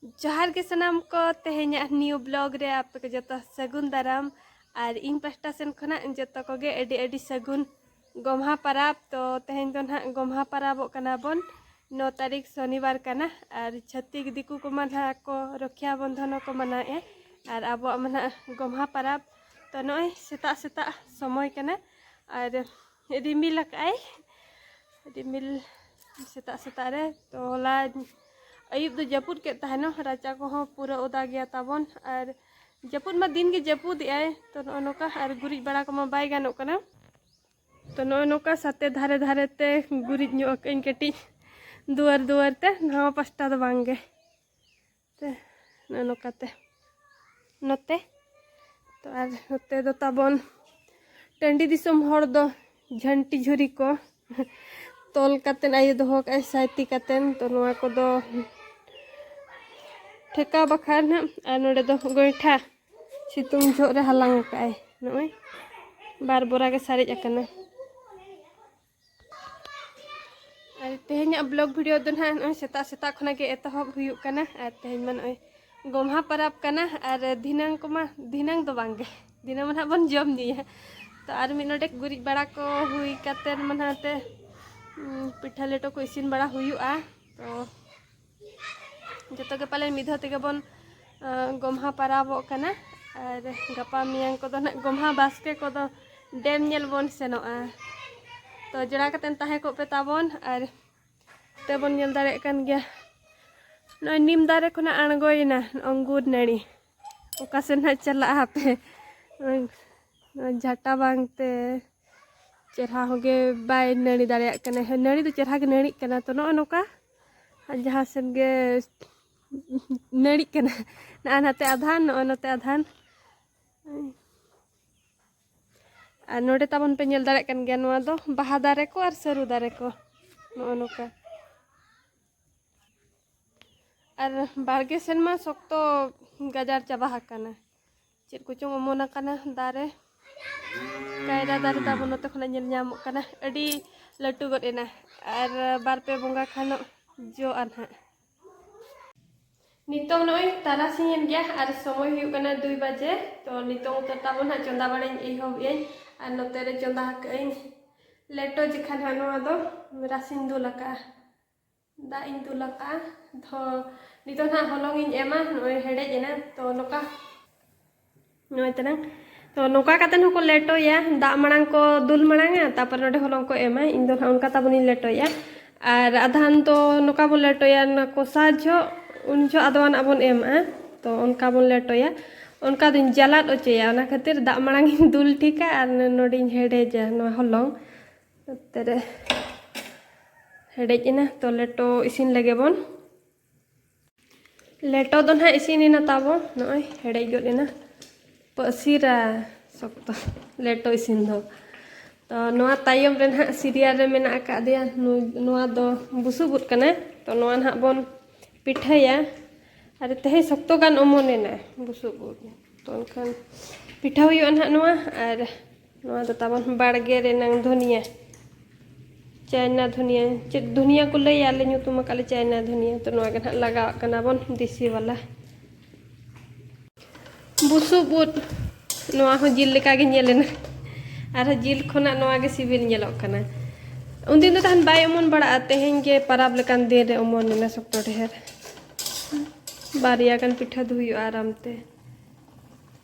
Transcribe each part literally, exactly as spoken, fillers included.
ᱡᱚᱦᱟᱨ ᱜᱮ ᱥᱟᱱᱟᱢ ᱠᱚ, ᱛᱮᱦᱮᱧᱟᱜ new vlog ᱨᱮ ᱟᱯᱮ ᱠᱚ ᱡᱚᱛᱚ ᱥᱟᱹᱜᱩᱱ ᱫᱟᱨᱟᱢ᱾ ᱟᱨ ᱤᱧ ᱯᱟᱦᱴᱟ ᱥᱮᱱ ᱠᱷᱚᱱᱟᱜ ᱡᱚᱛᱚ ᱠᱚᱜᱮ ᱟᱹᱰᱤ ᱟᱹᱰᱤ ᱥᱟᱹᱜᱩᱱ ᱜᱚᱢᱦᱟ ᱯᱟᱨᱟᱵᱽ᱾ ᱛᱚ ᱛᱮᱦᱮᱧ ᱫᱚ ᱱᱟᱦᱟᱜ ᱜᱚᱢᱦᱟ ᱯᱟᱨᱟᱵᱚᱜ ᱠᱟᱱᱟ ᱵᱚᱱ, ᱱᱚ ᱛᱟᱹᱨᱤᱠᱷ ᱥᱚᱱᱤᱵᱟᱨ ᱠᱟᱱᱟ᱾ ᱟᱨ ᱪᱷᱟᱹᱛᱤᱠ ᱫᱤᱠᱩ ᱠᱚᱢᱟ ᱱᱟᱦᱟᱜ ᱠᱚ ᱨᱚᱠᱷᱭᱟ ᱵᱚᱱᱫᱷᱚᱱ ᱦᱚᱸᱠᱚ ᱢᱟᱱᱟᱣᱮᱫᱼᱟ, ᱟᱨ ᱟᱵᱚᱣᱟᱜ ᱢᱟ ᱱᱟᱦᱟᱜ ᱜᱚᱢᱦᱟ ᱯᱟᱨᱟᱵᱽ᱾ ᱛᱚ ᱱᱚᱜᱼᱚᱭ ᱥᱮᱛᱟᱜ ᱥᱮᱛᱟᱜ ᱥᱚᱢᱚᱭ ᱠᱟᱱᱟ, ᱟᱨ ᱨᱤᱢᱤᱞ ᱟᱠᱟᱫᱼᱟᱭ, ᱨᱤᱢᱤᱞ ᱥᱮᱛᱟᱜ ᱥᱮᱛᱟᱜ ᱨᱮ᱾ ᱛᱚ ᱦᱚᱞᱟ ᱟᱹᱭᱩᱵ ᱫᱚ ᱡᱟᱹᱯᱩᱫ ᱠᱮᱫ ᱛᱟᱦᱮᱱᱟ, ᱨᱟᱪᱟ ᱠᱚᱦᱚᱸ ᱯᱩᱨᱟᱹ ᱚᱫᱟ ᱜᱮᱭᱟ ᱛᱟᱵᱚᱱ, ᱟᱨ ᱡᱟᱹᱯᱩᱫ ᱢᱟ ᱫᱤᱱ ᱜᱮ ᱡᱟᱹᱯᱩᱫ ᱮᱜᱼᱟᱭ᱾ ᱛᱚ ᱱᱚᱜᱼᱚ ᱱᱚᱝᱠᱟ, ᱟᱨ ᱜᱩᱨᱤᱡ ᱵᱟᱲᱟ ᱠᱚᱢᱟ ᱵᱟᱭ ᱜᱟᱱᱚᱜ ᱠᱟᱱᱟ᱾ ᱛᱚ ᱱᱚᱜᱼᱚ ᱱᱚᱝᱠᱟ ᱥᱟᱛᱮ ᱫᱷᱟᱨᱮ ᱫᱷᱟᱨᱮ ᱛᱮ ᱜᱩᱨᱤᱡ ᱧᱚᱜ ᱟᱠᱟᱫᱟᱹᱧ ᱠᱟᱹᱴᱤᱡ ᱫᱩᱣᱟᱹᱨ ᱫᱩᱣᱟᱹᱨ ᱛᱮ, ᱱᱟᱣᱟ ᱯᱟᱥᱴᱟ ᱫᱚ ᱵᱟᱝ ᱜᱮ᱾ ᱛᱮ ᱱᱚᱜᱼᱚ ᱱᱚᱝᱠᱟ ᱛᱮ ᱱᱚᱛᱮ᱾ ᱛᱚ ᱟᱨ ᱱᱚᱛᱮ ᱫᱚ ᱛᱟᱵᱚᱱ ᱴᱟᱺᱰᱤ ᱫᱤᱥᱚᱢ ᱦᱚᱲ ᱫᱚ ᱡᱷᱟᱹᱱᱴᱤ ᱡᱷᱩᱨᱤ ᱠᱚ ᱛᱚᱞ ᱠᱟᱛᱮᱫ ᱟᱭᱳ ᱫᱚᱦᱚ ᱠᱟᱜᱼᱟᱭ ᱥᱟᱭᱛᱤ ᱠᱟᱛᱮᱫ᱾ ᱛᱚ ᱱᱚᱣᱟ ᱠᱚᱫᱚ ᱴᱷᱮᱠᱟ ᱵᱟᱠᱷᱟᱨ ᱱᱟᱦᱟᱜ, ᱟᱨ ᱱᱚᱰᱮ ᱫᱚ ᱜᱚᱭᱴᱷᱟ ᱥᱤᱛᱩᱝ ᱡᱚᱦᱚᱜ ᱨᱮ ᱦᱟᱞᱟᱝ ᱟᱠᱟᱫᱼᱟᱭ᱾ ᱱᱚᱜᱼᱚᱭ ᱵᱟᱨ ᱵᱚᱨᱟ ᱜᱮ ᱥᱟᱨᱮᱡ ᱟᱠᱟᱱᱟ᱾ ᱟᱨ ᱛᱮᱦᱮᱧᱟᱜ vlog video ᱫᱚ ᱱᱟᱦᱟᱜ ᱱᱚᱜᱼᱚᱭ ᱥᱮᱛᱟᱜ ᱥᱮᱛᱟᱜ ᱠᱷᱚᱱᱟᱜ ᱜᱮ ᱮᱛᱚᱦᱚᱵ ᱦᱩᱭᱩᱜ ᱠᱟᱱᱟ᱾ ᱟᱨ ᱛᱮᱦᱮᱧ ᱢᱟ ᱱᱚᱜᱼᱚᱭ ᱜᱚᱢᱦᱟ ᱯᱟᱨᱟᱵᱽ ᱠᱟᱱᱟ, ᱟᱨ ᱫᱷᱤᱱᱟᱹᱝ ᱠᱚᱢᱟ, ᱫᱷᱤᱱᱟᱹᱝ ᱫᱚ ᱵᱟᱝ ᱜᱮ, ᱫᱷᱤᱱᱟᱹᱝ ᱢᱟ ᱱᱟᱦᱟᱜ ᱵᱚᱱ ᱡᱚᱢ ᱧᱩᱭᱟ᱾ ᱛᱚ ᱟᱨ ᱢᱤᱫ ᱱᱚᱰᱮᱠ ᱜᱩᱨᱤᱡ ᱵᱟᱲᱟ ᱠᱚ ᱦᱩᱭ ᱠᱟᱛᱮᱫ ᱢᱟ ᱱᱟᱦᱟᱜ ᱛᱮ, ᱩᱸ, ᱯᱤᱴᱷᱟᱹ ᱞᱮᱴᱚ ᱠᱚ ᱤᱥᱤᱱ ᱵᱟᱲᱟ ᱦᱩᱭᱩᱜᱼᱟ᱾ ᱛᱚ ᱡᱚᱛᱚ ᱜᱮ ᱯᱟᱞᱮᱱ ᱢᱤᱫ ᱫᱷᱟᱣ ᱛᱮᱜᱮ ᱵᱚᱱ, ᱟᱸ, ᱜᱚᱢᱦᱟ ᱯᱟᱨᱟᱵᱚᱜ ᱠᱟᱱᱟ᱾ ᱟᱨ ᱜᱟᱯᱟ ᱢᱮᱭᱟᱝ ᱠᱚᱫᱚ ᱱᱟᱦᱟᱜ ᱜᱚᱢᱦᱟ ᱵᱟᱥᱠᱮ ᱠᱚᱫᱚ ᱰᱮᱢ ᱧᱮᱞ ᱵᱚᱱ ᱥᱮᱱᱚᱜᱼᱟ᱾ ᱛᱚ ᱡᱚᱲᱟ ᱠᱟᱛᱮᱫ ᱛᱟᱦᱮᱸ ᱠᱚᱜ ᱯᱮ ᱛᱟᱵᱚᱱ᱾ ᱟᱨ ᱛᱮᱵᱚᱱ ᱧᱮᱞ ᱫᱟᱲᱮᱭᱟᱜ ᱠᱟᱱ ᱜᱮᱭᱟ, ᱱᱚᱜᱼᱚᱭ ᱱᱤᱢ ᱫᱟᱨᱮ ᱠᱷᱚᱱᱟᱜ ᱟᱬᱜᱚᱭᱮᱱᱟ ᱟᱝᱜᱩᱨ ᱱᱟᱹᱲᱤ᱾ ᱚᱠᱟ ᱥᱮᱱ ᱱᱟᱦᱟᱜ ᱪᱟᱞᱟᱜᱼᱟ ᱦᱟᱯᱮ, ᱱᱚᱜᱼᱚᱭ ᱱᱚᱣᱟ ᱡᱷᱟᱴᱟ ᱵᱟᱝᱛᱮ ᱪᱮᱨᱦᱟ ᱦᱚᱸᱜᱮ ᱵᱟᱭ ᱱᱟᱹᱲᱤ ᱫᱟᱲᱮᱭᱟᱜ ᱠᱟᱱᱟ᱾ ᱦᱮᱸ, ᱱᱟᱹᱲᱤ ᱫᱚ ᱪᱮᱨᱦᱟ ᱜᱮ ᱱᱟᱹᱲᱤᱜ ᱠᱟᱱᱟ᱾ ᱛᱚ ᱱᱚᱜᱼᱚ ᱱᱚᱝᱠᱟ, ᱟᱨ ᱡᱟᱦᱟᱸ ᱥᱮᱫ ᱜᱮ ᱱᱟᱹᱲᱤᱜ ᱠᱟᱱᱟ, ᱱᱚᱜᱼᱚ ᱱᱚᱛᱮ ᱟᱫᱷᱟᱱ, ᱱᱚᱜᱼᱚ ᱱᱚᱛᱮ ᱟᱫᱷᱟᱱ᱾ ᱟᱨ ᱱᱚᱰᱮ ᱛᱟᱵᱚᱱ ᱯᱮ ᱧᱮᱞ ᱫᱟᱲᱮᱭᱟᱜ ᱠᱟᱱ ᱜᱮᱭᱟ, ᱱᱚᱣᱟ ᱫᱚ ᱵᱟᱦᱟ ᱫᱟᱨᱮ ᱠᱚ ᱟᱨ ᱥᱟᱹᱨᱩ ᱫᱟᱨᱮ ᱠᱚ, ᱱᱚᱜᱼᱚ ᱱᱚᱝᱠᱟ᱾ ᱟᱨ ᱵᱟᱲᱜᱮ ᱥᱮᱱ ᱢᱟ ᱥᱚᱠᱛᱚ ᱜᱟᱡᱟᱲ ᱪᱟᱵᱟ ᱟᱠᱟᱱᱟ, ᱪᱮᱫ ᱠᱚᱪᱚᱝ ᱚᱢᱚᱱ ᱟᱠᱟᱱᱟ ᱫᱟᱨᱮ᱾ ᱠᱟᱭᱨᱟ ᱫᱟᱨᱮ ᱛᱟᱵᱚᱱ ᱱᱚᱛᱮ ᱠᱷᱚᱱᱟᱜ ᱧᱮᱞ ᱧᱟᱢᱚᱜ ᱠᱟᱱᱟ, ᱟᱹᱰᱤ ᱞᱟᱹᱴᱩ ᱜᱚᱫ ᱮᱱᱟ᱾ ᱟᱨ ᱵᱟᱨ ᱯᱮ ᱵᱚᱸᱜᱟ ᱠᱷᱟᱱᱚᱜ ᱡᱚᱜᱼᱟ ᱱᱟᱦᱟᱜ᱾ ᱱᱤᱛᱚᱝ ᱱᱚᱜᱼᱚᱭ ᱛᱟᱨᱟᱥᱤᱧ ᱮᱱ ᱜᱮᱭᱟ ᱟᱨ ᱥᱚᱢᱚᱭ ᱦᱩᱭᱩᱜ ᱠᱟᱱᱟ ᱫᱩᱭ ᱵᱟᱡᱮ᱾ ᱛᱚ ᱱᱤᱛᱚᱝ ᱩᱛᱟᱹᱨ ᱛᱟᱵᱚᱱ ᱦᱟᱸᱜ ᱪᱚᱸᱫᱟ ᱵᱟᱲᱟᱧ ᱮᱦᱚᱵ ᱮᱫᱟᱹᱧ᱾ ᱟᱨ ᱱᱚᱛᱮ ᱨᱮ ᱪᱚᱸᱫᱟ ᱟᱠᱟᱫᱟᱹᱧ ᱞᱮᱴᱚ ᱡᱮᱠᱷᱟᱱ ᱦᱟᱸᱜ ᱱᱚᱣᱟ ᱫᱚ ᱨᱟᱥᱮᱧ ᱫᱩᱞ ᱟᱠᱟᱫᱼᱟ, ᱫᱟᱜ ᱤᱧ ᱫᱩᱞ ᱟᱠᱟᱫᱼᱟ᱾ ᱛᱚ ᱱᱤᱛᱚᱝ ᱦᱟᱸᱜ ᱦᱚᱞᱚᱝ ᱤᱧ ᱮᱢᱟ, ᱱᱚᱜᱼᱚᱭ ᱦᱮᱰᱮᱡ ᱮᱱᱟ᱾ ᱛᱚ ᱱᱚᱝᱠᱟ ᱱᱚᱜᱼᱚᱭ ᱛᱟᱱᱟᱝ᱾ ᱛᱚ ᱱᱚᱝᱠᱟ ᱠᱟᱛᱮ ᱦᱚᱸᱠᱚ ᱞᱮᱴᱚᱭᱟ, ᱫᱟᱜ ᱢᱟᱲᱟᱝ ᱠᱚ ᱫᱩᱞ ᱢᱟᱲᱟᱝᱟ, ᱛᱟᱨᱯᱚᱨ ᱱᱚᱰᱮ ᱦᱚᱞᱚᱝ ᱠᱚ ᱮᱢᱟ᱾ ᱤᱧ ᱫᱚ ᱱᱟᱦᱟᱜ ᱚᱱᱠᱟ ᱛᱟᱵᱚᱱᱤᱧ ᱞᱮᱴᱚᱭᱟ᱾ ᱟᱨ ᱟᱫᱷᱟᱱ ᱫᱚ ᱱᱚᱝᱠᱟ ᱵᱚᱱ ᱞᱮᱴᱚᱭᱟ, ᱚᱱᱟ ᱠᱚᱥᱟ ᱡᱚᱦᱚᱜ, ᱩᱱ ᱡᱚᱦᱚᱜ ᱟᱫᱚᱣᱟᱱᱟᱜ ᱵᱚᱱ ᱮᱢᱟᱜᱼᱟ᱾ ᱛᱚ ᱚᱱᱠᱟ ᱵᱚᱱ ᱞᱮᱴᱚᱭᱟ, ᱚᱱᱠᱟ ᱫᱚᱧ ᱡᱟᱞᱟᱫ ᱚᱪᱚᱭᱟ᱾ ᱚᱱᱟ ᱠᱷᱟᱹᱛᱤᱨ ᱫᱟᱜ ᱢᱟᱲᱟᱝ ᱤᱧ ᱫᱩᱞ ᱴᱷᱤᱠᱟ ᱟᱨ ᱱᱚᱰᱮᱧ ᱦᱮᱰᱮᱡᱟ ᱱᱚᱣᱟ ᱦᱚᱞᱚᱝ᱾ ᱱᱚᱛᱮ ᱨᱮ ᱦᱮᱰᱮᱡ ᱮᱱᱟ᱾ ᱛᱚ ᱞᱮᱴᱚ ᱤᱥᱤᱱ ᱞᱮᱜᱮ ᱵᱚᱱ᱾ ᱞᱮᱴᱚ ᱫᱚ ᱱᱟᱦᱟᱜ ᱤᱥᱤᱱ ᱮᱱᱟ ᱛᱟᱵᱚ, ᱱᱚᱜᱼᱚᱭ ᱦᱮᱰᱮᱡ ᱜᱚᱫ ᱮᱱᱟ᱾ ᱯᱟᱹᱥᱤᱨᱟ ᱥᱚᱠᱛᱚ ᱞᱮᱴᱚ ᱤᱥᱤᱱ ᱫᱚ᱾ ᱛᱚ ᱱᱚᱣᱟ ᱛᱟᱭᱚᱢ ᱨᱮ ᱱᱟᱦᱟᱜ ᱥᱤᱨᱤᱭᱟᱞ ᱨᱮ ᱢᱮᱱᱟᱜ ᱟᱠᱟᱫᱮᱭᱟ, ᱱᱩᱭ, ᱱᱚᱣᱟ ᱫᱚ ᱵᱩᱥᱩᱵ ᱩᱫ ᱠᱟᱱᱟ᱾ ᱛᱚ ᱱᱚᱣᱟ ᱱᱟᱦᱟᱜ ᱵᱚᱱ ᱯᱤᱴᱷᱟᱹᱭᱟ᱾ ᱟᱨ ᱛᱮᱦᱮᱧ ᱥᱚᱠᱛᱚ ᱜᱟᱱ ᱚᱢᱚᱱ ᱮᱱᱟ ᱵᱩᱥᱩᱵ ᱩᱫ᱾ ᱛᱚ ᱮᱱᱠᱷᱟᱱ ᱯᱤᱴᱷᱟᱹ ᱦᱩᱭᱩᱜᱼᱟ ᱱᱟᱦᱟᱜ ᱱᱚᱣᱟ᱾ ᱟᱨ ᱱᱚᱣᱟ ᱫᱚ ᱛᱟᱵᱚᱱ ᱵᱟᱲᱜᱮ ᱨᱮᱱᱟᱝ ᱫᱷᱩᱱᱤᱭᱟᱹ, ᱪᱟᱭᱱᱟ ᱫᱷᱩᱱᱤᱭᱟᱹ, ᱪᱮᱫ ᱫᱷᱩᱱᱤᱭᱟᱹ ᱠᱚ ᱞᱟᱹᱭᱟ, ᱟᱞᱮ ᱧᱩᱛᱩᱢ ᱟᱠᱟᱫ ᱞᱮ ᱪᱟᱭᱱᱟ ᱫᱷᱩᱱᱤᱭᱟᱹ᱾ ᱛᱚ ᱱᱚᱣᱟ ᱜᱮ ᱱᱟᱦᱟᱜ ᱞᱟᱜᱟᱣᱟᱜ ᱠᱟᱱᱟ ᱵᱚᱱ ᱫᱮᱥᱤ ᱵᱟᱞᱟ᱾ ᱵᱩᱥᱩᱵ ᱩᱫ, ᱱᱚᱣᱟ ᱦᱚᱸ ᱡᱤᱞ ᱞᱮᱠᱟ ᱜᱮ ᱧᱮᱞ ᱮᱱᱟ᱾ ᱟᱨᱦᱚᱸ ᱡᱤᱞ ᱠᱷᱚᱱᱟᱜ ᱱᱚᱣᱟ ᱜᱮ ᱥᱤᱵᱤᱞ ᱧᱮᱞᱚᱜ ᱠᱟᱱᱟ᱾ ᱩᱱᱫᱤᱱ ᱫᱚ ᱛᱟᱦᱮᱱ ᱵᱟᱭ ᱚᱢᱚᱱ ᱵᱟᱲᱟᱜᱼᱟ, ᱛᱮᱦᱮᱧ ᱜᱮ ᱯᱟᱨᱟᱵᱽ ᱞᱮᱠᱟᱱ ᱫᱤᱱ ᱨᱮ ᱚᱢᱚᱱ ᱮᱱᱟ ᱥᱚᱠᱛᱚ ᱰᱷᱮᱨ᱾ ᱵᱟᱨᱭᱟ ᱜᱟᱱ ᱯᱤᱴᱷᱟᱹ ᱫᱚ ᱦᱩᱭᱩᱜᱼᱟ ᱟᱨᱟᱢ ᱛᱮ᱾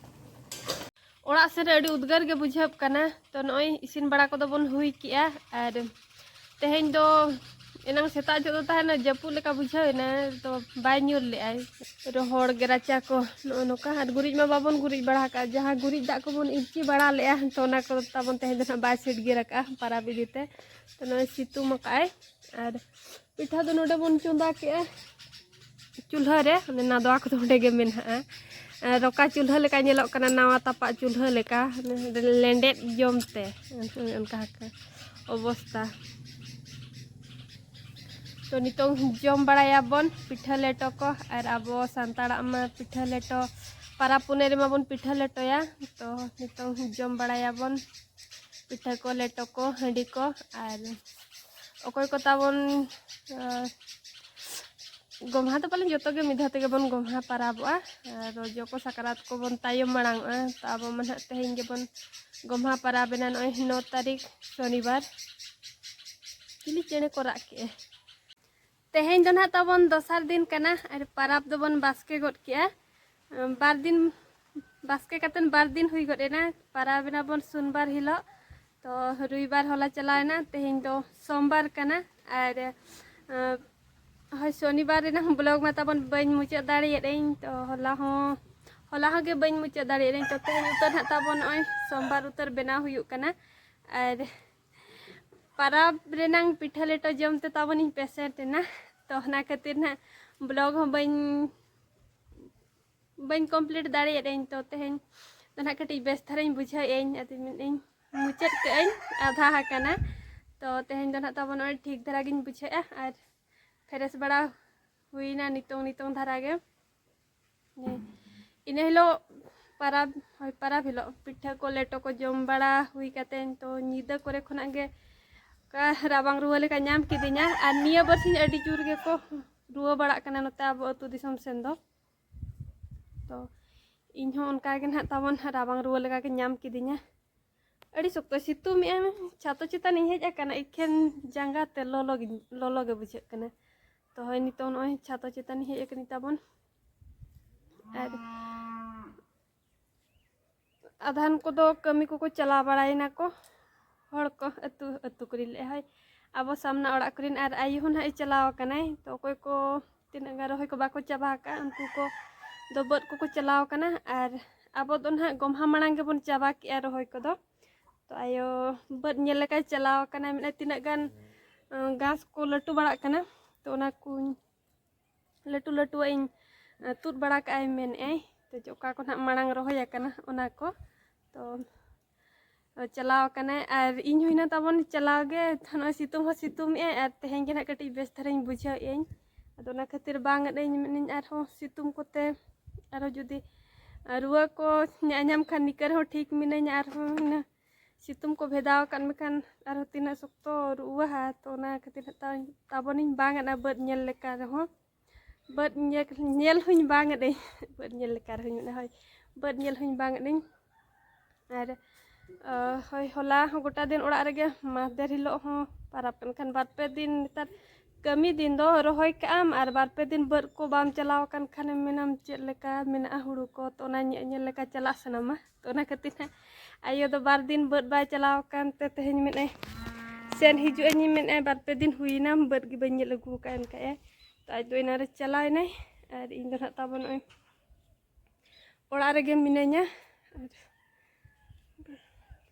ᱚᱲᱟᱜ ᱥᱮᱫ ᱨᱮ ᱟᱹᱰᱤ ᱩᱫᱽᱜᱟᱹᱨ ᱜᱮ ᱵᱩᱡᱷᱟᱹᱜ ᱠᱟᱱᱟ᱾ ᱛᱚ ᱱᱚᱜᱼᱚᱭ ᱤᱥᱤᱱ ᱵᱟᱲᱟ ᱠᱚᱫᱚ ᱵᱚᱱ ᱦᱩᱭ ᱠᱮᱜᱼᱟ᱾ ᱟᱨ ᱛᱮᱦᱮᱧ ᱫᱚ ᱮᱱᱟᱝ ᱥᱮᱛᱟᱜ ᱡᱚᱜ ᱫᱚ ᱛᱟᱦᱮᱱᱟ ᱡᱟᱹᱯᱩᱫ ᱞᱮᱠᱟ ᱵᱩᱡᱷᱟᱹᱣ ᱮᱱᱟ, ᱛᱚ ᱵᱟᱭ ᱧᱩᱨ ᱞᱮᱜᱼᱟᱭ᱾ ᱨᱚᱦᱚᱲ ᱜᱮ ᱨᱟᱪᱟ ᱠᱚ ᱱᱚᱜᱼᱚ ᱱᱚᱝᱠᱟ᱾ ᱟᱨ ᱜᱩᱨᱤᱡ ᱢᱟ ᱵᱟᱵᱚᱱ ᱜᱩᱨᱤᱡ ᱵᱟᱲᱟ ᱟᱠᱟᱫᱼᱟ, ᱡᱟᱦᱟᱸ ᱜᱩᱨᱤᱡ ᱫᱟᱜ ᱠᱚᱵᱚᱱ ᱤᱨᱪᱤ ᱵᱟᱲᱟ ᱞᱮᱜᱼᱟ, ᱛᱚ ᱚᱱᱟ ᱠᱚ ᱛᱟᱵᱚᱱ ᱛᱮᱦᱮᱧ ᱫᱚ ᱱᱟᱦᱟᱜ ᱵᱟᱭ ᱥᱤᱰᱜᱤᱨ ᱟᱠᱟᱫᱼᱟ ᱯᱟᱨᱟᱵᱽ ᱤᱫᱤ ᱛᱮ᱾ ᱛᱚ ᱱᱚᱜᱼᱚᱭ ᱥᱤᱛᱩᱝ ᱟᱠᱟᱫᱼᱟᱭ᱾ ᱟᱨ ᱯᱤᱴᱷᱟᱹ ᱫᱚ ᱱᱚᱰᱮ ᱵᱚᱱ ᱪᱚᱸᱫᱟ ᱠᱮᱜᱼᱟ ᱪᱩᱞᱦᱟᱹ ᱨᱮ, ᱚᱱᱮ ᱱᱟᱫᱣᱟ ᱠᱚᱫᱚ ᱚᱸᱰᱮ ᱜᱮ ᱢᱮᱱᱟᱜᱼᱟ᱾ ᱟᱨ ᱨᱚᱠᱟ ᱪᱩᱞᱦᱟᱹ ᱞᱮᱠᱟ ᱧᱮᱞᱚᱜ ᱠᱟᱱᱟ, ᱱᱟᱣᱟ ᱛᱟᱯᱟᱜ ᱪᱩᱞᱦᱟᱹ ᱞᱮᱠᱟ, ᱚᱱᱮ ᱞᱮᱸᱰᱮᱫ ᱡᱚᱢ ᱛᱮ ᱚᱱᱠᱟ ᱚᱵᱚᱥᱛᱟ᱾ ᱛᱚ ᱱᱤᱛᱚᱝ ᱡᱚᱢ ᱵᱟᱲᱟᱭᱟᱵᱚᱱ ᱯᱤᱴᱷᱟᱹ ᱞᱮᱴᱚ ᱠᱚ, ᱟᱨ ᱟᱵᱚ ᱥᱟᱱᱛᱟᱲᱟᱜ ᱢᱟ ᱯᱤᱴᱷᱟᱹ ᱞᱮᱴᱚ ᱯᱟᱨᱟᱵᱽ ᱯᱩᱱᱟᱹᱭ ᱨᱮᱢᱟ ᱵᱚᱱ ᱯᱤᱴᱷᱟᱹ ᱞᱮᱴᱚᱭᱟ᱾ ᱛᱚ ᱱᱤᱛᱚᱝ ᱡᱚᱢ ᱵᱟᱲᱟᱭᱟᱵᱚᱱ ᱯᱤᱴᱷᱟᱹ ᱠᱚ, ᱞᱮᱴᱚ ᱠᱚ, ᱦᱟᱺᱰᱤ ᱠᱚ, ᱟᱨ ᱚᱠᱚᱭ ᱠᱚ ᱛᱟᱵᱚᱱ, ᱟᱸ, ᱜᱚᱢᱦᱟ ᱫᱚ ᱯᱟᱞᱮᱱ ᱡᱚᱛᱚ ᱜᱮ ᱢᱤᱫ ᱫᱷᱟᱣ ᱛᱮᱜᱮ ᱵᱚᱱ ᱜᱚᱢᱦᱟ ᱯᱟᱨᱟᱵᱚᱜᱼᱟ᱾ ᱟᱨ ᱨᱚᱡᱚ ᱠᱚ ᱥᱟᱠᱨᱟᱛ ᱠᱚᱵᱚᱱ ᱛᱟᱭᱚᱢ ᱢᱟᱲᱟᱝᱚᱜᱼᱟ᱾ ᱛᱚ ᱟᱵᱚ ᱢᱟ ᱱᱟᱦᱟᱜ ᱛᱮᱦᱮᱧ ᱜᱮᱵᱚᱱ ᱜᱚᱢᱦᱟ ᱯᱟᱨᱟᱵᱮᱱᱟ, ᱱᱚᱜᱼᱚᱭ ᱱᱚ ᱛᱟᱹᱨᱤᱠᱷ ᱥᱚᱱᱤᱵᱟᱨ᱾ ᱪᱤᱞᱤ ᱪᱮᱬᱮ ᱠᱚ ᱨᱟᱜ ᱠᱮᱜᱼᱟ? ᱛᱮᱦᱮᱧ ᱫᱚ ᱱᱟᱦᱟᱜ ᱛᱟᱵᱚᱱ ᱫᱚᱥᱟᱨ ᱫᱤᱱ ᱠᱟᱱᱟ ᱟᱨ ᱯᱟᱨᱟᱵᱽ ᱫᱚᱵᱚᱱ ᱵᱟᱥᱠᱮ ᱜᱚᱫ ᱠᱮᱜᱼᱟ᱾ ᱵᱟᱨ ᱫᱤᱱ ᱵᱟᱥᱠᱮ ᱠᱟᱛᱮᱱ ᱵᱟᱨ ᱫᱤᱱ ᱦᱩᱭ ᱜᱚᱫ ᱮᱱᱟ᱾ ᱯᱟᱨᱟᱵᱽ ᱮᱱᱟ ᱵᱚᱱ ᱥᱩᱱᱵᱟᱨ ᱦᱤᱞᱳᱜ, ᱛᱚ ᱨᱩᱭᱵᱟᱨ ᱦᱚᱞᱟ ᱪᱟᱞᱟᱣ ᱮᱱᱟ, ᱛᱮᱦᱮᱧ ᱫᱚ ᱥᱳᱢᱵᱟᱨ ᱠᱟᱱᱟ᱾ ᱟᱨ ᱟᱸ, ᱦᱳᱭ, ᱥᱚᱱᱤᱵᱟᱨ ᱨᱮᱱᱟᱜ ᱵᱞᱚᱜ ᱢᱟ ᱛᱟᱵᱚᱱ ᱵᱟᱹᱧ ᱢᱩᱪᱟᱹᱫ ᱫᱟᱲᱮᱭᱟᱫᱟᱹᱧ, ᱛᱚ ᱦᱚᱞᱟ ᱦᱚᱸ ᱦᱚᱞᱟ ᱦᱚᱸ ᱜᱮ ᱵᱟᱹᱧ ᱢᱩᱪᱟᱹᱫ ᱫᱟᱲᱮᱭᱟᱫᱟᱹᱧ᱾ ᱛᱚ ᱛᱮᱦᱮᱧ ᱩᱛᱟᱹᱨ ᱱᱟᱦᱟᱜ ᱛᱟᱵᱚᱱ ᱱᱚᱜᱼᱚᱭ ᱥᱳᱢᱵᱟᱨ ᱩᱛᱟᱹᱨ ᱵᱮᱱᱟᱣ ᱦᱩᱭᱩᱜ ᱠᱟᱱᱟ᱾ ᱟᱨ ᱯᱟᱨᱟᱵᱽ ᱨᱮᱱᱟᱝ ᱯᱤᱴᱷᱟᱹ ᱞᱮᱴᱚ ᱡᱚᱢ ᱛᱮ ᱛᱟᱵᱚᱱᱤᱧ ᱯᱮᱥᱮᱱᱴ ᱮᱱᱟ, ᱛᱚ ᱚᱱᱟ ᱠᱷᱟᱹᱛᱤᱨ ᱱᱟᱦᱟᱜ ᱵᱞᱚᱜ ᱦᱚᱸ ᱵᱟᱹᱧ ᱵᱟᱹᱧ ᱠᱚᱢᱯᱞᱤᱴ ᱫᱟᱲᱮᱭᱟᱫᱟᱹᱧ᱾ ᱛᱚ ᱛᱮᱦᱮᱧ ᱫᱚ ᱱᱟᱦᱟᱜ ᱠᱟᱹᱴᱤᱡ ᱵᱮᱥ ᱫᱷᱟᱨᱟᱧ ᱵᱩᱡᱷᱟᱹᱣᱮᱫ ᱟᱹᱧ, ᱟᱫᱚ ᱢᱮᱱᱮᱫ ᱟᱹᱧ ᱢᱩᱪᱟᱹᱫ ᱠᱟᱜ ᱟᱹᱧ, ᱟᱫᱷᱟ ᱟᱠᱟᱱᱟ᱾ ᱛᱚ ᱛᱮᱦᱮᱧ ᱫᱚ ᱱᱟᱦᱟᱜ ᱛᱟᱵᱚᱱ ᱱᱚᱜᱼᱚᱭ ᱴᱷᱤᱠ ᱫᱷᱟᱨᱟ ᱜᱤᱧ ᱵᱩᱡᱷᱟᱹᱣᱮᱫᱼᱟ ᱟᱨ ᱯᱷᱨᱮᱥ ᱵᱟᱲᱟ ᱦᱩᱭᱱᱟ ᱱᱤᱛᱚᱝ ᱱᱤᱛᱚᱝ ᱫᱷᱟᱨᱟ ᱜᱮ᱾ ᱦᱮᱸ, ᱤᱱᱟᱹ ᱦᱤᱞᱳᱜ ᱯᱟᱨᱟᱵᱽ, ᱦᱳᱭ, ᱯᱟᱨᱟᱵᱽ ᱦᱤᱞᱳᱜ ᱯᱤᱴᱷᱟᱹ ᱠᱚ ᱞᱮᱴᱚ ᱠᱚ ᱡᱚᱢ ᱵᱟᱲᱟ ᱦᱩᱭ ᱠᱟᱛᱮᱫ, ᱛᱚ ᱧᱤᱫᱟᱹ ᱠᱚᱨᱮ ᱠᱷᱚᱱᱟᱜ ᱜᱮ ᱚᱱᱠᱟ ᱨᱟᱵᱟᱝ ᱨᱩᱣᱟᱹ ᱞᱮᱠᱟ ᱧᱟᱢ ᱠᱤᱫᱤᱧᱟ᱾ ᱟᱨ ᱱᱤᱭᱟᱹ ᱵᱟᱨᱥᱤᱧ ᱟᱹᱰᱤ ᱡᱳᱨ ᱜᱮᱠᱚ ᱨᱩᱣᱟᱹ ᱵᱟᱲᱟᱜ ᱠᱟᱱᱟ ᱱᱚᱛᱮ ᱟᱵᱚ ᱟᱹᱛᱩ ᱫᱤᱥᱚᱢ ᱥᱮᱱ ᱫᱚ᱾ ᱛᱚ ᱤᱧ ᱦᱚᱸ ᱚᱱᱠᱟ ᱜᱮ ᱱᱟᱦᱟᱜ ᱛᱟᱵᱚᱱ ᱨᱟᱵᱟᱝ ᱨᱩᱣᱟᱹ ᱞᱮᱠᱟ ᱜᱮ ᱧᱟᱢ ᱠᱤᱫᱤᱧᱟ᱾ ᱟᱹᱰᱤ ᱥᱚᱠᱛᱚᱭ ᱥᱤᱛᱩᱝ ᱮᱜᱼᱟ᱾ ᱪᱷᱟᱛᱚ ᱪᱮᱛᱟᱱ ᱤᱧ ᱦᱮᱡ ᱟᱠᱟᱱᱟ, ᱮᱠᱷᱮᱱ ᱡᱟᱸᱜᱟ ᱛᱮ ᱞᱚᱞᱚ ᱜᱮ, ᱞᱚᱞᱚ ᱜᱮ ᱵᱩᱡᱷᱟᱹᱜ ᱠᱟᱱᱟ᱾ ᱛᱚ ᱦᱳᱭ, ᱱᱤᱛᱚᱝ ᱱᱚᱜᱼᱚᱭ ᱪᱷᱟᱛᱚ ᱪᱮᱛᱟᱱ ᱤᱧ ᱦᱮᱡ ᱟᱠᱟᱱᱟ ᱛᱟᱵᱚᱱ᱾ ᱟᱨ ᱟᱫᱷᱟᱱ ᱠᱚᱫᱚ ᱠᱟᱹᱢᱤ ᱠᱚᱠᱚ ᱪᱟᱞᱟᱣ ᱵᱟᱲᱟᱭᱮᱱᱟ ᱠᱚ, ᱦᱚᱲ ᱠᱚ ᱟᱹᱛᱩ, ᱟᱹᱛᱩ ᱠᱚᱨᱮ ᱞᱮ, ᱦᱳᱭ, ᱟᱵᱚ ᱥᱟᱢᱱᱟ ᱚᱲᱟᱜ ᱠᱚᱨᱮᱱ᱾ ᱟᱨ ᱟᱭᱳ ᱦᱚᱸ ᱱᱟᱦᱟᱜ ᱮ ᱪᱟᱞᱟᱣ ᱟᱠᱟᱱᱟᱭ᱾ ᱛᱚ ᱚᱠᱚᱭ ᱠᱚ ᱛᱤᱱᱟᱹᱜ ᱜᱟᱱ ᱨᱚᱦᱚᱭ ᱠᱚ ᱵᱟᱠᱚ ᱪᱟᱵᱟ ᱟᱠᱟᱫᱼᱟ, ᱩᱱᱠᱩ ᱠᱚ ᱫᱚ ᱵᱟᱹᱫᱽ ᱠᱚᱠᱚ ᱪᱟᱞᱟᱣ ᱟᱠᱟᱱᱟ᱾ ᱟᱨ ᱟᱵᱚ ᱫᱚ ᱱᱟᱦᱟᱜ ᱜᱚᱢᱦᱟ ᱢᱟᱲᱟᱝ ᱜᱮᱵᱚᱱ ᱪᱟᱵᱟ ᱠᱮᱜᱼᱟ ᱨᱚᱦᱚᱭ ᱠᱚᱫᱚ᱾ ᱛᱚ ᱟᱭᱳ ᱵᱟᱹᱫᱽ ᱧᱮᱞ ᱞᱮᱠᱟᱭ ᱪᱟᱞᱟᱣ ᱟᱠᱟᱱᱟ, ᱢᱮᱱᱮᱫ ᱛᱤᱱᱟᱹᱜ ᱜᱟᱱ, ᱟᱸ, ᱜᱷᱟᱥ ᱠᱚ ᱞᱟᱹᱴᱩ ᱵᱟᱲᱟᱜ ᱠᱟᱱᱟ, ᱛᱚ ᱚᱱᱟ ᱠᱚᱧ ᱞᱟᱹᱴᱩ ᱞᱟᱹᱴᱩᱣᱟᱜ ᱤᱧ, ᱟᱸ, ᱛᱩᱫ ᱵᱟᱲᱟ ᱠᱟᱜᱼᱟᱭ ᱢᱮᱱᱮᱫᱼᱟᱭ᱾ ᱛᱚ ᱚᱠᱟ ᱠᱚ ᱱᱟᱦᱟᱜ ᱢᱟᱲᱟᱝ ᱨᱚᱦᱚᱭ ᱟᱠᱟᱱᱟ ᱚᱱᱟ ᱠᱚ, ᱛᱚ ᱪᱟᱞᱟᱣ ᱟᱠᱟᱱᱟᱭ᱾ ᱟᱨ ᱤᱧ ᱦᱚᱸ ᱦᱤᱱᱟᱹ ᱛᱟᱵᱚᱱ ᱪᱟᱞᱟᱣ ᱜᱮ, ᱱᱚᱜᱼᱚᱭ ᱥᱤᱛᱩᱝ ᱦᱚᱸ ᱥᱤᱛᱩᱝ ᱮᱜᱼᱟᱭ ᱟᱨ ᱛᱮᱦᱮᱧ ᱜᱮ ᱱᱟᱦᱟᱜ ᱠᱟᱹᱴᱤᱡ ᱵᱮᱥ ᱫᱷᱟᱨᱟᱧ ᱵᱩᱡᱷᱟᱹᱣ ᱮᱜᱼᱟᱹᱧ᱾ ᱟᱫᱚ ᱚᱱᱟ ᱠᱷᱟᱹᱛᱤᱨ ᱵᱟᱝ ᱮᱫ ᱟᱹᱧ, ᱢᱮᱱᱟᱹᱧ ᱟᱨᱦᱚᱸ ᱥᱤᱛᱩᱝ ᱠᱚᱛᱮ ᱟᱨᱦᱚᱸ ᱡᱩᱫᱤ ᱨᱩᱣᱟᱹ ᱠᱚ ᱧᱟᱧᱟᱢ ᱠᱷᱟᱱ ᱱᱤᱠᱟᱹ ᱨᱮᱦᱚᱸ ᱴᱷᱤᱠ ᱢᱤᱱᱟᱹᱧᱟ, ᱟᱨᱦᱚᱸ ᱦᱤᱱᱟᱹ ᱥᱤᱛᱩᱝ ᱠᱚ ᱵᱷᱮᱫᱟᱣ ᱟᱠᱟᱫ ᱢᱮᱠᱷᱟᱱ ᱟᱨᱦᱚᱸ ᱛᱤᱱᱟᱹᱜ ᱥᱚᱠᱛᱚ ᱨᱩᱣᱟᱹᱦᱟ᱾ ᱛᱚ ᱚᱱᱟ ᱠᱷᱟᱹᱛᱤᱨ ᱦᱟᱸᱜ ᱛᱟᱵᱚᱱᱤᱧ ᱵᱟᱝ ᱮᱫᱼᱟ ᱵᱟᱹᱫᱽ ᱧᱮᱞ ᱞᱮᱠᱟ ᱨᱮᱦᱚᱸ᱾ ᱵᱟᱹᱫᱽ ᱧᱮᱞ, ᱧᱮᱞ ᱦᱚᱧ ᱵᱟᱝ ᱮᱫᱟᱹᱧ᱾ ᱵᱟᱹᱫᱽ ᱧᱮᱞ ᱞᱮᱠᱟ ᱨᱮᱦᱚᱧ ᱢᱮᱱᱟ, ᱦᱳᱭ, ᱵᱟᱹᱫᱽ ᱧᱮᱞ ᱦᱚᱧ ᱵᱟᱝ ᱮᱫᱟᱹᱧ᱾ ᱟᱨ ᱦᱳᱭ, ᱦᱚᱞᱟ ᱦᱚᱸ ᱜᱚᱴᱟ ᱫᱤᱱ ᱚᱲᱟᱜ ᱨᱮᱜᱮ, ᱢᱟᱦᱫᱮᱨ ᱦᱤᱞᱳᱜ ᱦᱚᱸ ᱯᱟᱨᱟᱵᱽ ᱠᱟᱱ ᱠᱷᱟᱱ ᱵᱟᱨ ᱯᱮ ᱫᱤᱱ, ᱱᱮᱛᱟᱨ ᱠᱟᱹᱢᱤ ᱫᱤᱱ ᱫᱚ ᱨᱚᱦᱚᱭ ᱠᱟᱜ ᱟᱢ ᱟᱨ ᱵᱟᱨ ᱯᱮ ᱫᱤᱱ ᱵᱟᱹᱫᱽ ᱠᱚ ᱵᱟᱢ ᱪᱟᱞᱟᱣ ᱟᱠᱟᱱ ᱠᱷᱟᱱᱮᱢ ᱢᱮᱱᱟᱢ ᱪᱮᱫ ᱞᱮᱠᱟ ᱢᱮᱱᱟᱜᱼᱟ ᱦᱩᱲᱩ ᱠᱚ, ᱛᱚ ᱚᱱᱟ ᱧᱮ-, ᱧᱮᱞ ᱞᱮᱠᱟ ᱪᱟᱞᱟᱜ ᱥᱟᱱᱟᱢᱟ᱾ ᱛᱚ ᱚᱱᱟ ᱠᱷᱟᱹᱛᱤᱨ ᱦᱟᱸᱜ ᱟᱭᱳ ᱫᱚ ᱵᱟᱨ ᱫᱤᱱ ᱵᱟᱹᱫᱽ ᱵᱟᱭ ᱪᱟᱞᱟᱣ ᱟᱠᱟᱱ ᱛᱮ ᱛᱮᱦᱮᱧ ᱢᱮᱱᱮᱫᱼᱟᱭ ᱥᱮᱱ ᱦᱤᱡᱩᱜ ᱟᱹᱧ, ᱢᱮᱱᱮᱫᱼᱟᱭ ᱵᱟᱨ ᱯᱮ ᱫᱤᱱ ᱦᱩᱭᱮᱱᱟ ᱵᱟᱹᱫᱽ ᱜᱮ ᱵᱟᱹᱧ ᱧᱮᱞ ᱟᱹᱜᱩ ᱟᱠᱟᱫᱼᱟ ᱮᱱᱠᱷᱟᱡ ᱮ᱾ ᱛᱚ ᱟᱡ ᱫᱚ ᱮᱱᱟᱱ ᱨᱮ ᱪᱟᱞᱟᱣ ᱮᱱᱟᱭ ᱟᱨ ᱤᱧ ᱫᱚ ᱱᱟᱦᱟᱜ ᱛᱟᱵᱚᱱ ᱱᱚᱜᱼᱚᱭ ᱚᱲᱟᱜ ᱨᱮᱜᱮ ᱢᱤᱱᱟᱹᱧᱟ᱾ ᱟᱨ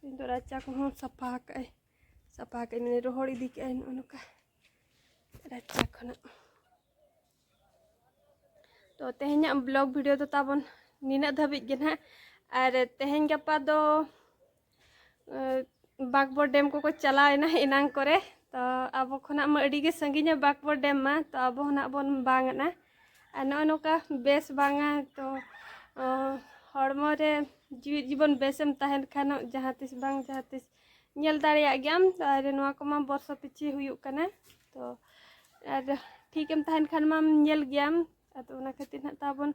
ᱤᱧ ᱫᱚ ᱨᱟᱪᱟ ᱠᱚᱦᱚᱸ ᱥᱟᱯᱷᱟ ᱟᱠᱟᱫᱼᱟᱹᱧ, ᱥᱟᱯᱷᱟ ᱟᱠᱟᱫᱼᱟᱹᱧ ᱢᱟᱱᱮ ᱨᱚᱦᱚᱲ ᱤᱫᱤ ᱠᱮᱫᱼᱟᱹᱧ ᱱᱚᱜᱼᱚ ᱱᱚᱝᱠᱟ ᱨᱟᱪᱟ ᱠᱷᱚᱱᱟᱜ᱾ ᱛᱚ ᱛᱮᱦᱮᱧᱟᱜ vlog video ᱫᱚ ᱛᱟᱵᱚᱱ ᱱᱤᱱᱟᱹᱜ ᱫᱷᱟᱹᱵᱤᱡ ᱜᱮ ᱱᱟᱦᱟᱜ᱾ ᱟᱨ ᱛᱮᱦᱮᱧ ᱜᱟᱯᱟ ᱫᱚ, ᱮ, ᱵᱟᱸᱠᱵᱚᱲ dam ᱠᱚᱠᱚ ᱪᱟᱞᱟᱣ ᱮᱱᱟ ᱮᱱᱟᱝ ᱠᱚᱨᱮ᱾ ᱛᱚ ᱟᱵᱚ ᱠᱷᱚᱱᱟᱜ ᱢᱟ ᱟᱹᱰᱤ ᱜᱮ ᱥᱟᱺᱜᱤᱧᱟ ᱵᱟᱸᱠᱵᱚᱲ dam ᱢᱟ, ᱛᱚ ᱟᱵᱚ ᱦᱚᱸ ᱱᱟᱜ ᱵᱚᱱ ᱵᱟᱝ ᱟᱱᱟ᱾ ᱟᱨ ᱱᱚᱜᱼᱚ ᱱᱚᱝᱠᱟ ᱵᱮᱥ ᱵᱟᱝᱟ, ᱛᱚ, ᱚ, ᱦᱚᱲᱢᱚ ᱨᱮ ᱡᱤᱣᱤᱫ ᱡᱤᱵᱚᱱ ᱵᱮᱥᱮᱢ ᱛᱟᱦᱮᱱ ᱠᱷᱟᱱ ᱡᱟᱦᱟᱸ ᱛᱤᱥ ᱵᱟᱝ ᱡᱟᱦᱟᱸ ᱛᱤᱥ ᱧᱮᱞ ᱫᱟᱲᱮᱭᱟᱜ ᱜᱮᱭᱟᱢ᱾ ᱟᱨ ᱱᱚᱣᱟ ᱠᱚᱢᱟ ᱵᱚᱨᱥᱚ ᱯᱤᱪᱷᱤ ᱦᱩᱭᱩᱜ ᱠᱟᱱᱟ, ᱛᱚ ᱟᱨ ᱴᱷᱤᱠᱮᱢ ᱛᱟᱦᱮᱱ ᱠᱷᱟᱱ ᱢᱟᱢ ᱧᱮᱞ ᱜᱮᱭᱟᱢ᱾ ᱟᱫᱚ ᱚᱱᱟ ᱠᱷᱟᱹᱛᱤᱨ ᱱᱟᱦᱟᱜ ᱛᱟᱵᱚᱱ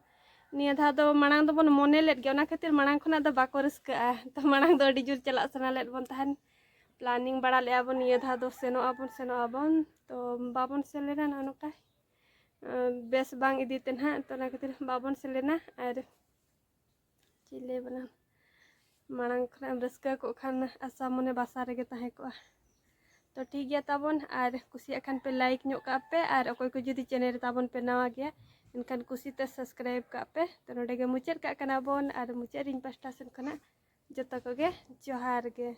ᱱᱤᱭᱟᱹ ᱫᱷᱟᱣ ᱫᱚ, ᱢᱟᱲᱟᱝ ᱫᱚᱵᱚᱱ ᱢᱚᱱᱮ ᱞᱮᱫ ᱜᱮᱭᱟ, ᱚᱱᱟ ᱠᱷᱟᱹᱛᱤᱨ ᱢᱟᱲᱟᱝ ᱠᱷᱚᱱᱟᱜ ᱫᱚ ᱵᱟᱠᱚ ᱨᱟᱹᱥᱠᱟᱹᱜᱼᱟ᱾ ᱛᱚ ᱢᱟᱲᱟᱝ ᱫᱚ ᱟᱹᱰᱤ ᱡᱳᱨ ᱪᱟᱞᱟᱜ ᱥᱟᱱᱟ ᱞᱮᱫ ᱵᱚᱱ ᱛᱟᱦᱮᱱ, planning ᱵᱟᱲᱟ ᱞᱮᱫᱼᱟ ᱵᱚᱱ ᱱᱤᱭᱟᱹ ᱫᱷᱟᱣ ᱫᱚ ᱥᱮᱱᱚᱜ ᱟᱵᱚᱱ ᱥᱮᱱᱚᱜ ᱟᱵᱚᱱ, ᱛᱚ ᱵᱟᱵᱚᱱ ᱥᱮᱱ ᱞᱮᱱᱟ᱾ ᱱᱚᱜᱼᱚ ᱱᱚᱝᱠᱟ, ᱮ, ᱵᱮᱥ ᱵᱟᱝ ᱤᱫᱤ ᱛᱮ ᱱᱟᱦᱟᱜ, ᱛᱚ ᱚᱱᱟ ᱠᱷᱟᱹᱛᱤᱨ ᱵᱟᱵᱚᱱ ᱥᱮᱱ ᱞᱮᱱᱟ᱾ ᱟᱨ ᱪᱮᱫ ᱞᱟᱹᱭ ᱵᱚᱱᱟ, ᱢᱟᱲᱟᱝ ᱠᱷᱚᱱᱟᱜ ᱮᱢ ᱨᱟᱹᱥᱠᱟᱹ ᱠᱚᱜ ᱠᱷᱟᱱ ᱟᱥᱟ ᱢᱚᱱᱮ ᱵᱟᱥᱟ ᱨᱮᱜᱮ ᱛᱟᱦᱮᱸ ᱠᱚᱜᱼᱟ᱾ ᱛᱚ ᱴᱷᱤᱠ ᱜᱮᱭᱟ ᱛᱟᱵᱚᱱ, ᱟᱨ ᱠᱩᱥᱤᱭᱟᱜ ᱠᱷᱟᱱ ᱯᱮ like ᱧᱚᱜ ᱠᱟᱜ ᱯᱮ, ᱟᱨ ᱚᱠᱚᱭ ᱠᱚ ᱡᱩᱫᱤ channel ᱨᱮ ᱛᱟᱵᱚᱱ ᱯᱮ ᱱᱟᱣᱟ ᱜᱮᱭᱟ ᱮᱱᱠᱷᱟᱱ ᱠᱩᱥᱤᱛᱮ subscribe ᱠᱟᱜ ᱯᱮ᱾ ᱛᱚ ᱱᱚᱰᱮ ᱜᱮ ᱢᱩᱪᱟᱹᱫ ᱠᱟᱜ ᱠᱟᱱᱟ ᱵᱚᱱ, ᱟᱨ ᱢᱩᱪᱟᱹᱫ ᱨᱮ ᱤᱧ ᱯᱟᱥᱴᱟ ᱥᱮᱱ ᱠᱷᱚᱱᱟᱜ ᱡᱚᱛᱚ ᱠᱚᱜᱮ ᱡᱚᱦᱟᱨ ᱜᱮ᱾